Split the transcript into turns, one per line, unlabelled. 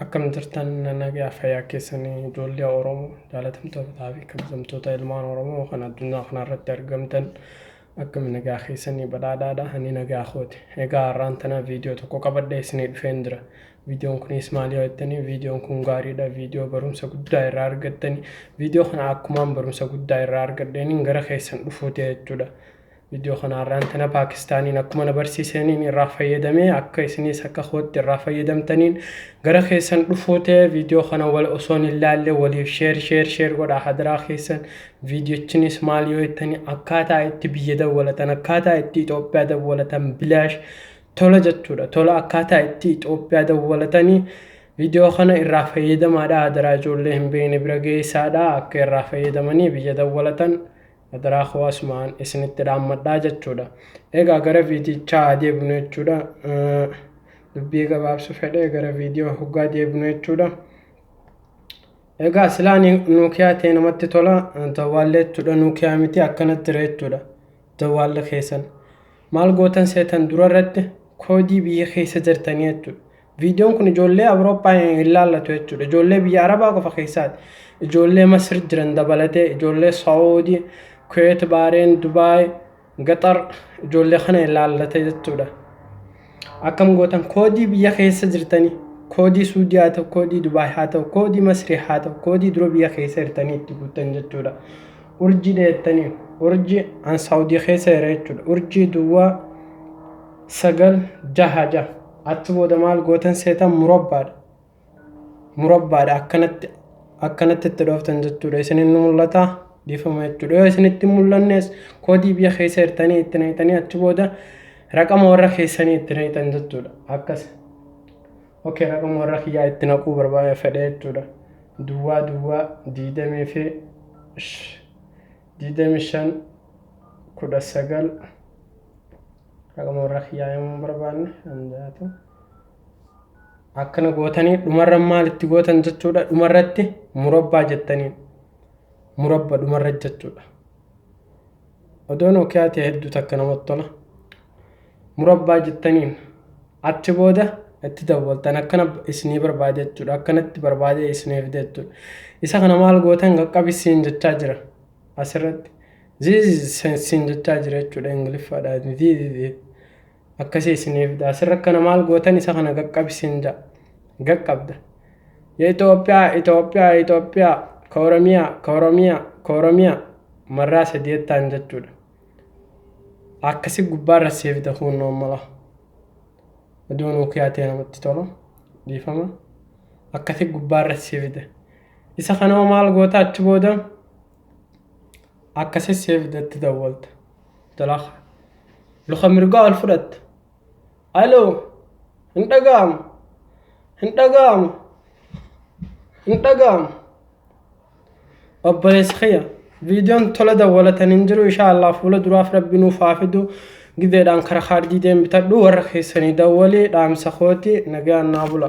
Akkam jirtan nagaa fayyaa keessanii ijoollee Oromoo jaalatamtootaa fi kabajamtoota ilmaan Oromoo kan addunyaa kanarratti argamtan akkam nagaa keessanii badhaadhaadha ani nagaa kooti. Egaa har'aan tana viidiyoo tokko qabadhee isinii dhufeen jira. Viidiyoon kunis maal yoo jettanii viidiyoon kun gaariidha. Viidiyoo barumsa guddaa irraa argattanii viidiyoo kana akkumaan barumsa guddaa irraa argadheeniin gara keessan dhufuuti jechuudha. Viidiyoo kana har'aan tana Paakistaaniin akkuma na barsiisaniin irraa fayyadamee akka isinis akka kootti irraa fayyadamtaniin gara keessan dhufuu ta'e viidiyoo kana wal osoo hin ilaalle waliif share share share godhaa hadaraa keessan. Viidiyochinis maal yoo jettanii akkaataa itti biyya dawwalatan, akkaataa itti Itoophiyaa dawwalatan bilaash tola jechuudha. Tola akkaataa itti Itoophiyaa dawwalatanii viidiyoo kana irraa fayyadamaadha hadaraa ijoollee hin beekne bira geessaadha akka irraa fayyadamanii biyya dawwalatan. Hadaraa koo asumaan isinitti dhaammadhaa jechuudha. Egaa gara viidiyichaa haa deebinu jechuudha. Dubbii gabaabsu fedhee gara viidiyoo hoggaa deebinu jechuudha. Egaa silaa Nokia ta'e namatti tola. Dawwaallee jechuudha Nokia miti akkanatti jira jechuudha. Dawwaalli keessan. Maal gootan seetan dura irratti koodii biyya keessa jirtanii jechuudha. Viidiyoon kun ijoollee Awurooppaa hin ilaallatu jechuudha. Ijoollee biyya Arabaa qofa keessaati. Ijoollee Masir jiran dabalatee, ijoollee Saawudii, Kuweet, Baareen, Dubaay, Qaxar ijoollee kana ilaallata jechuudha. Akkam gootan koodii biyya keessa jirtanii koodii Suudii haa ta'u, koodii Dubaay haa ta'u, koodii Masrii haa ta'u, koodii dura biyya keessa jirtanii itti guuttan jechuudha. Urjii dheettanii urjii an Saawudii keessa jira jechuudha. Urjii duwwaa 9 6 6 achi booda maal gootan seetan murabbaadha. Murabbaadha akkanatti akkanatti itti dhooftan jechuudha. Isinin ni mul'ata dhiifama jechuudha. Yoo isinitti hin mul'annes koodii biyya keessa jirtanii itti naqxanii achi booda raqama warra keessanii itti naqxan jechuudha. Akkas. Okay, raqama warra kiyyaa itti naquu barbaada fedhe jechuudha. Duwwaa duwwaa diidamii fi 25 19 raqama warra kiyyaa yommuu barbaanne hanjaatu. Akkana gootanii dhumarra maal itti gootan jechuudha. Dhumarratti murabbaa jettaniin murabba dhumarra jechuudha. Odoo Nokia ta'e hedduu takka namatti tola. Murabbaa jettaniin achi booda itti dawwaltan akkana isinii barbaade jechuudha. Akkanatti barbaade isinii fide jechuudha. Isa kana maal gootan qaqqabisiin jechaa jira asirratti. Ziiz siin jechaa jira jechuudha Ingiliffaadhaan. Ziiz akkasii isinii fida. Asirra akkana maal gootan isa kana qaqqabisiin ja'a. Qaqqabda. የኢትዮጵያ Itoophiyaa Itoophiyaa ከኦሮሚያ ከኦሮሚያ ከኦሮሚያ marraa sadeettaan jechuudha. Akkasi gubbaarra siif fida kunnoon mala. Odoo Nokia ta'e namatti tola. Dhiifama. Akkasi gubbaarra siif fida. Isa kana maal goota achi booda akkasi siif fida itti dawwalta. Jalaa luka mirgaa ol fudhatta. Aloo hin dhaga'amu. Hin dhaga'amu. Hin dhaga'amu. Obboleessa kiyya viidiyoon tola dawwalatan hin jiru insha Allah fuula duraaf rabbi nuuf haa fidu gizeedhaan kara kaardii deem bitadhu warra keessanii dawwalii dhaamsa kooti nagaan naa bula.